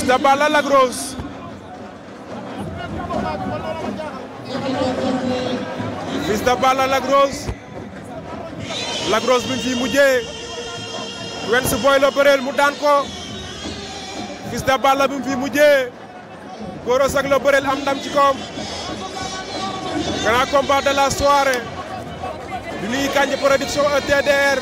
Fils de Balla Lac Rose. Fils de Balla Lac Rose. Lac Rose bi fi mujjee Quench Boy la bëreel mu daan ko. Fils de Balla bi fi mujjee Gora Sock la bëreel am ndam ci kawam. Grand combat de la soirée. di nuyu Kandji production ETDR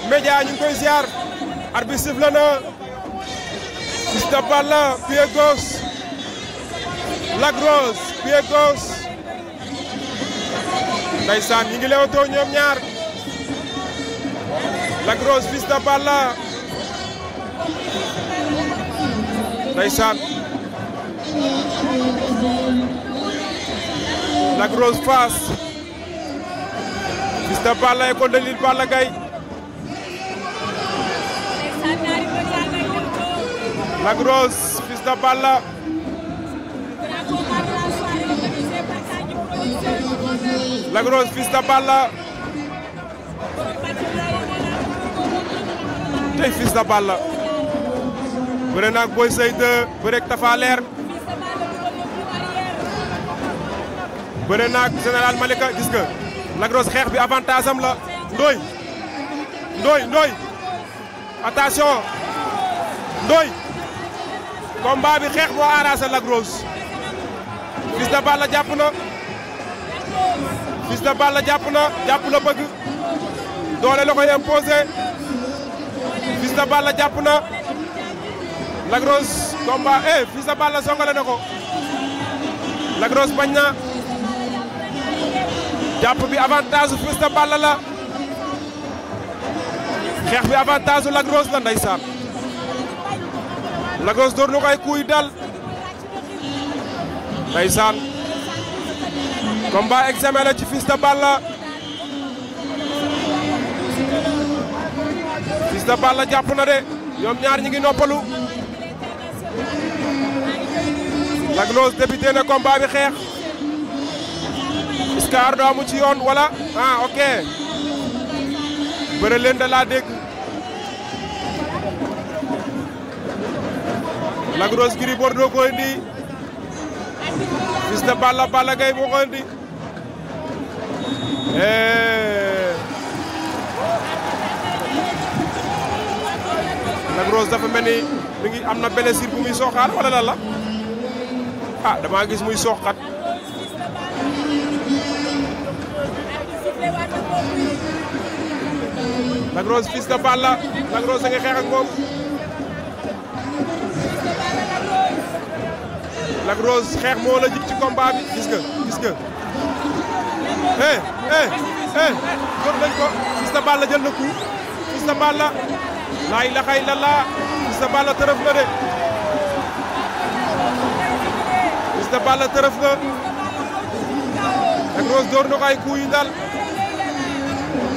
média ñu ngi koy ziar. arbitre sifflé na. Fils de Balla pied gauche. Lac Rose pied gauche. Ndeysaan ñi ngi leewtoo ñoom ñaar. Lac Rose Fils de Balla. Ndeysaan. Lac Rose face. Fils de Balla école de Lille Balla Gaye. Lac Rose Fils de Balla. Lac Rose Fils de Balla. tey Fils de Balla. bëre naag Boy Seye 2 bëre ak Tapha Leer. bëre naag Général Malika gis nga. Lac Rose xeex bi avantage am la. Ndoy attention Ndoy. combat bi xeex moo arrangé Lac Rose. Fils de Balla jàpp na. Fils de Balla jàpp na bëgg. doole la koy imposé. Fils de Balla jàpp na. Lac Rose combat Fils de Balla songale na ko. Lac Rose bañ na. jàpp bi avantage su Fils de Balla la. xeex bi avantage su Lac Rose la ndeysaan. Lac Rose door na ko ay kuy dal. ndeysaan. combat examen la ci Fils de Balla. Fils de Balla jàpp na de. ñoom ñaar ñi ngi noppalu. Lac Rose débuté na combat bi xeex. est-ce que ardo amu ci yoon wala ok. bëre leen da laa dégg. Lac Rose Gris Bordeaux ko indi. Fils de Balla Balla Gaye moo ko indi. Lac Rose dafa mel ni mi ngi am na blessure bu muy sooxaat wala lan la. damaa gis muy sooxat. Lac Rose Fils de Balla. Lac Rose a ngi xeex ak moom. Lac Rose xeex moo la jik ci combat bi gis nga. jot nañ ko. Fils de Balla jël na coup. Fils de Balla. laa ilaaha illallaah. Fils de Balla tërëf na de. Fils de Balla tërëf na. Lac Rose door na ko ay coup yu dal.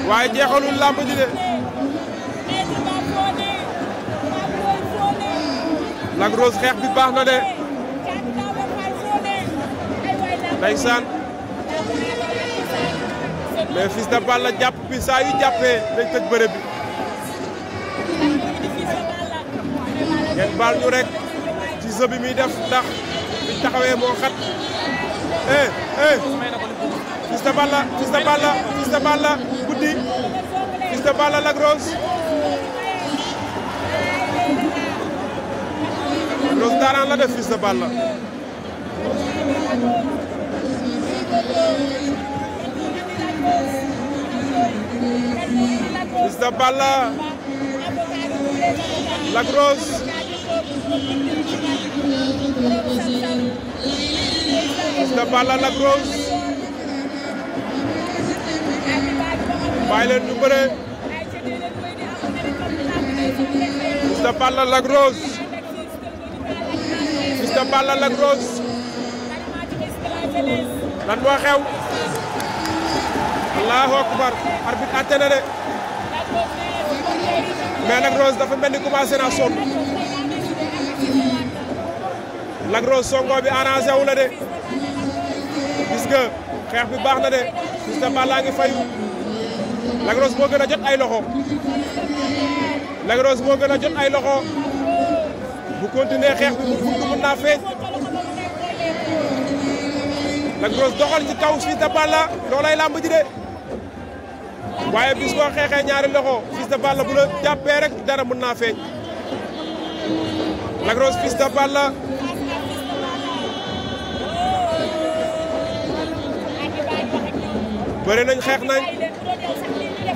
waaye jeexalul làmb ji de. Lac Rose xeex bi baax na de. ndeysaan. mais Fils de Balla jàpp bi saa yu jàppee dañ tëj bëre bi. ngeen baal ñu rek ci jeu bi muy def ndax biñ taxawee moo xat. Fils de Balla Fils de Balla Fils de Balla guddi. Fils de Balla Lac Rose. Lac Rose daaraan la def Fils de Balla. Fils de Balla Lac Rose. Fils de Balla Lac Rose. bàyyi leen ñu bëre. Fils de Balla Lac Rose. Fils de Balla Lac Rose. lan moo xew. allahu akbar. arbitre atte na de. mais Lac Rose dafa mel ni commencé naa sonn. Lac Rose songo bi arrangé wu la de. gis nga xeex bi baax na de. Fils de Balla ngi fayu. Lac Rose moo gën a jot ay loxo. Lac Rose moo gën a jot ay loxo. bu continuer xeex bi bu mën naa feeñ. Lac Rose doxal ci kaw Fils de Balla loolay làmb ji de waaye bis boo xeexee ñaari loxo Fils de Balla bu la jàppee rek dara mën naa feeñ. Lac Rose Fils de Balla bëre nañ xeex nañ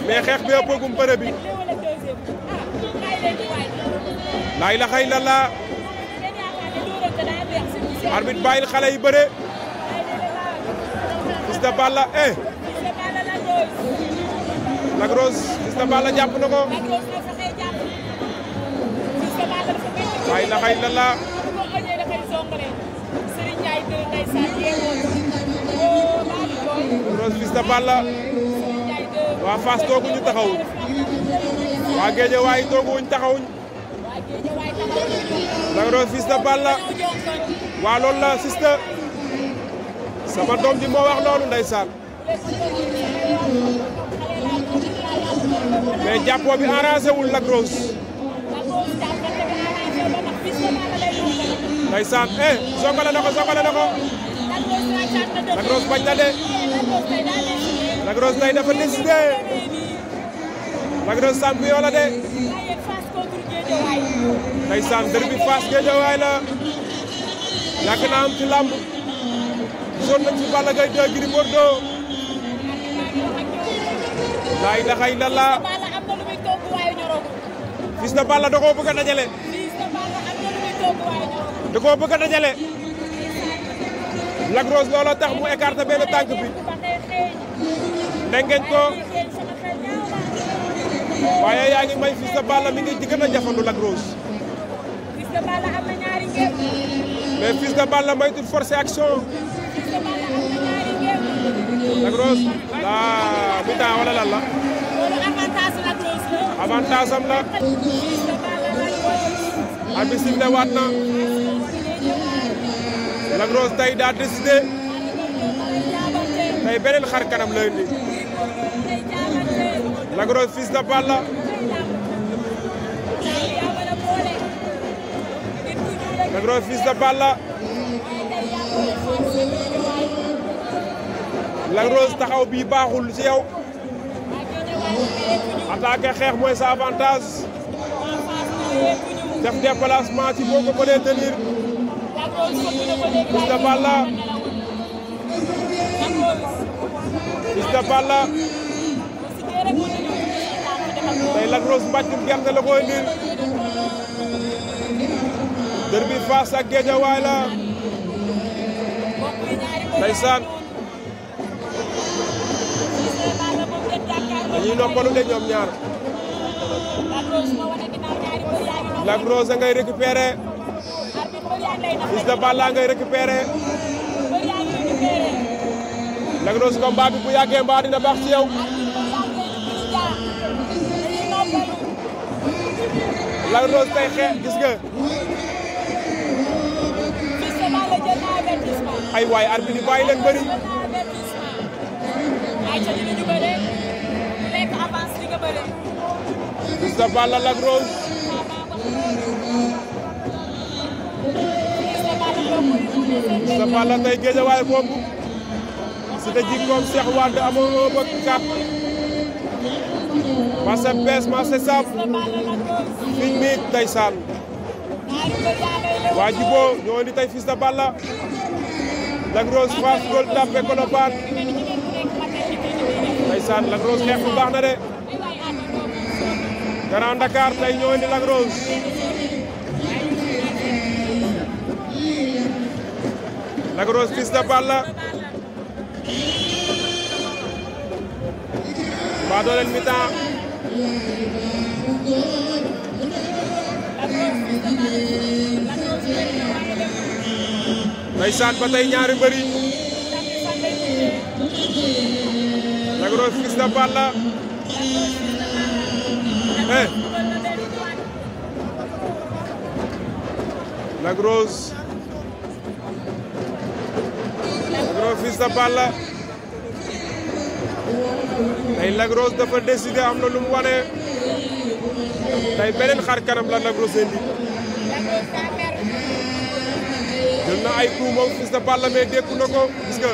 mais xeex bi ëppagum bëre bi. laa ilaaha illallaah arbitre bàyyil xale yi bëre. Fils de Balla Lac Rose Fils de Balla jàpp na ko. laa ilaaha illallaah Lac Rose Fils de Balla waa Fass tooguñu taxawuñ waa Guédiawaye tooguñu taxawuñ. Lac Rose Fils de Balla waa loolu la Siteu sama doom ji moo wax loolu ndeysaan mais jàppoo bi arrangé wul Lac Rose ndeysaan songale na ko Lac Rose bañ na de Lac Rose tey dafa décidé Lac Rose champion la de ndeysaan derby Fass Guédiawaye la yàgg na am ci làmb gisoon nañ ci Balla Gaye 2 Gris Bordeaux laa ilaaha illallaah Fils de Balla da koo bëgg a dajale Lac Rose looloo tax mu écarté benn tànk bi ndengeñ ko waaye yaa ngi may Fils de Balla mi ngi gën a jafandu Lac Rose mais Fils de Balla maytul forcer action Lac Rose la mi-temps wala lan la avantage am la arbitre sifflé waat na Lac Rose tey daa décidé tey beneen xar kanam la indi Lac Rose Fils de Balla Lac Rose Fils de Balla Lac Rose taxaw bii baaxul ci yow attaqué xeex mooy sa avantage def déplacement ci boo ko mënee tenir Fils de Balla Fils de Balla tey Lac Rose mbàccum gerte la koy indil derby Fass ak Guédiawaye la ndeysaan dañuy noppalu de ñoom ñaar Lac Rose ngay récupérer Fils de Balla ngay récupérer Lac Rose combat bi bu yàggee mbaa dina baax ci yow Lac Rose tey xeex gis nga ay waay arbitre bi bàyyi leen bëri Fils de Balla Lac Rose Fils de Balla tey Guédiawaye boobu si te jikkoom Cheikh Wade amoo 1 ba 4 marché bees marché sap fiñ miit ndeysaan waa Jiboo ñoo indi tey Fils de Balla Lac Rose Fass Gueule Tapée Colobane ndeysaan Lac Rose xeex bu baax na de Grand Dakar tey ñoo indi Lac Rose Lac Rose Fils de Balla ba dooleel mi-temps ndeysaan ba tey ñaari mbëri Lac Rose Fils de Balla Lac Rose Fils de Balla tey Lac Rose dafa décidé am na lu mu wane tey beneen xar kanam la Lac Rose indi jël na ay coup moom Fils de Balla mais dékku na ko gis nga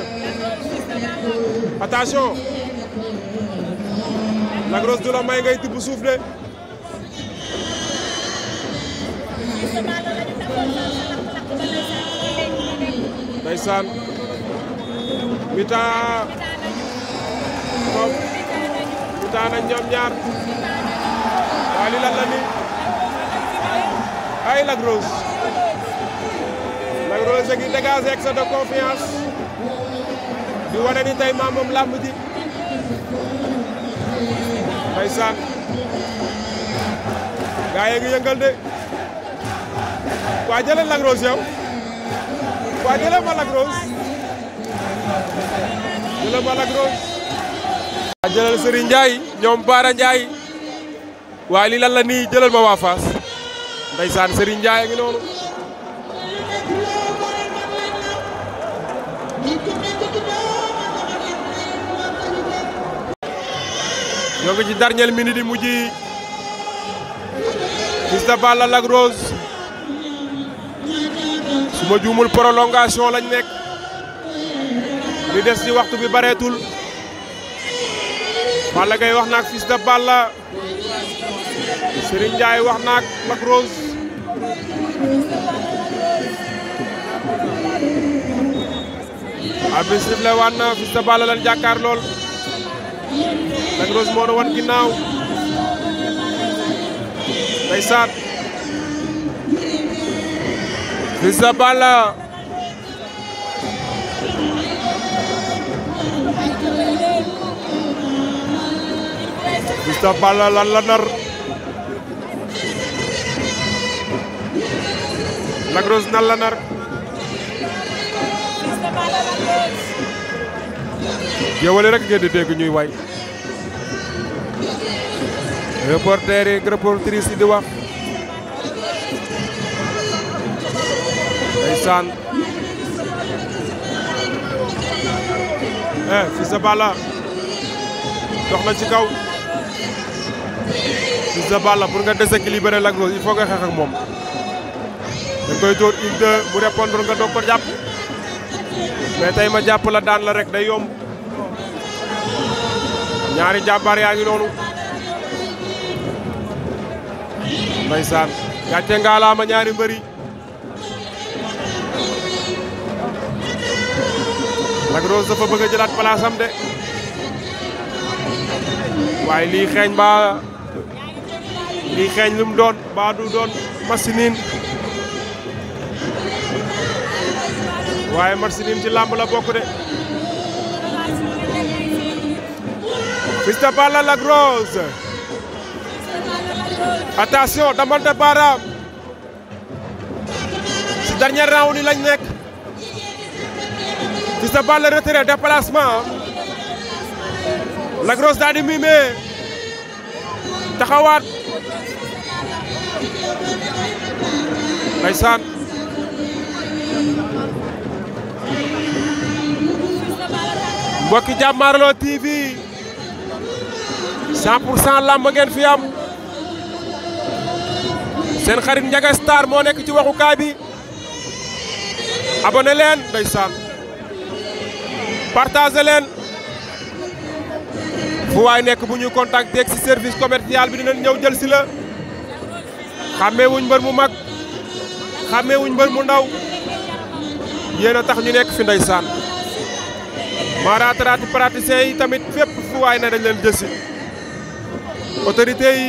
attention Lac Rose du la may ngay tibb suuf de ndeysaan mi-temps nañ ñoom ñaar waaye li lan la ni ay Lac Rose a ngi dégager excès de confiance di wane ni tey maa moom làmb ji ndeysaan gaa yi ngi yëngal de waa jëlee Lac Rose yow waa jëlee ma Lac Rose jëlee ma Lac Rose waa jëlal Serigne Ndiaye ñoom Baara Ndiaye waaye li lan la nii jëlal ma waa Fass ndeysaan Serigne Ndiaye a ngi noonu ñoo ngi ci dernière minute yi mujj yi Fils de Balla Lac Rose su ma juumul prolongation lañ nekk li des ci waxtu bi bareetul Balla Gaye wax naak Fils de Balla Serigne Ndiaye wax naak Lac Rose arbitre sifflé waat na Fils de Balla lan jàkkaar lool Lac Rose moo wan ginnaaw ndeysaan Fils de Balla Fils de Balla lan la nar Lac Rose nan la nar géwël rek ngeen di dégg ñuy way reporter yi reportrice yi di wax ndeysaan Fils de Balla dox na ci kaw Fils de Balla pour nga déséquilibrer Lac Rose il faut nga xeex ak moom da koy dóor une deux mu répondre nga doog ko jàpp mais tey ma jàpp la daan la rek day yomb ñaari jàmbaar yaa ngi noonu ndeysaan gàcce ngaalaama ñaari mbëri Lac Rose dafa bëgg a jëlaat place am de waaye lii xeeñ lu mu doon ba du doon machine waaye machine ci làmb la bokk de Fils de Balla Lac Rose attention damante baaraam ci dernier round yi lañ nekk Fils de Balla retiré déplacement Lac Rose daal di mimé taxawaat ndeysaan mbokki Jàmmaarloo TV 100% lamb ngeen fi am seen xarit Ndiaga Star moo nekk ci waxukaay bi abonné leen ndeysaan partagé leen fu waay nekk bu ñuy contacter ci service commercial bi dinañ ñëw jël si la xàmmee wuñ mbër mu mag xàmmee wuñ mbër mu ndaw yéen a tax ñu nekk fi ndeysaan maraataraati praticiens yi tamit fépp fu waay ne dañ leen jësi autorité yi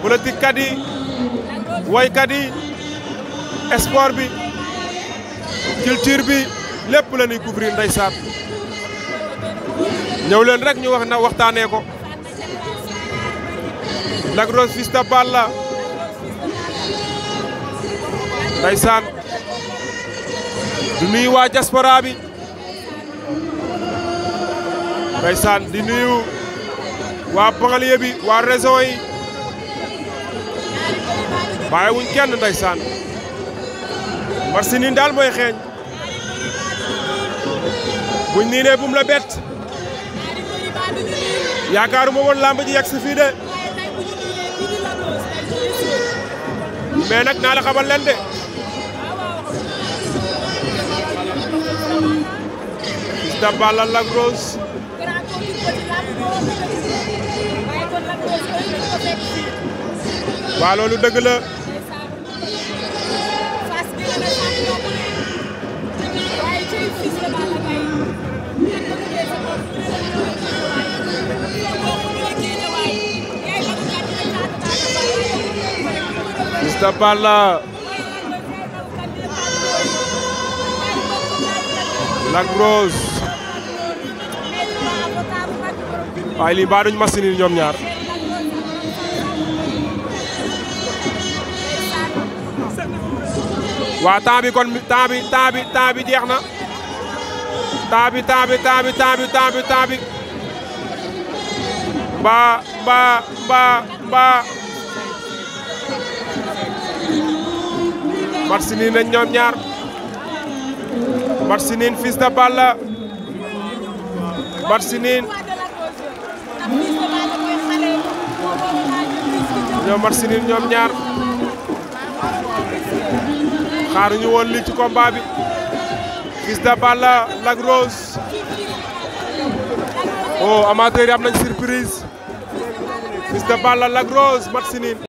politique kat yi woykat yi sport bi culture bi lépp la ñuy couvrir ndeysaan ñëw leen rek ñu wax na waxtaanee ko Lac Rose Fils de Balla ndeysaan du nuyu waa diaspora bi ndeysaan di nuyu waa banlieue bi waa région yi bàyyi wuñ kenn ndeysaan marsi daal mooy xeeñ buñ nii ne bum la bett yaakaaruma woon lamb ji yegg si fii de mais nag naa la xamal leen de Fils de Balla Lac Rose. waaw loolu dëgg la. Fils de Balla Lac Rose. waaye lii mbaa duñ machine yi ñoom ñaar. waa temps bi kon temps bi jeex na. temps bi. mbaa. match nii nañ ñoom ñaar. match nii Fils de Balla. match nii. ñoom match nii ñoom ñaar. xaaruñu woon lii ci combat bi. Fils de Balla Lac Rose. oh amateur yi am nañ surprise. Fils de Balla Lac Rose match nii.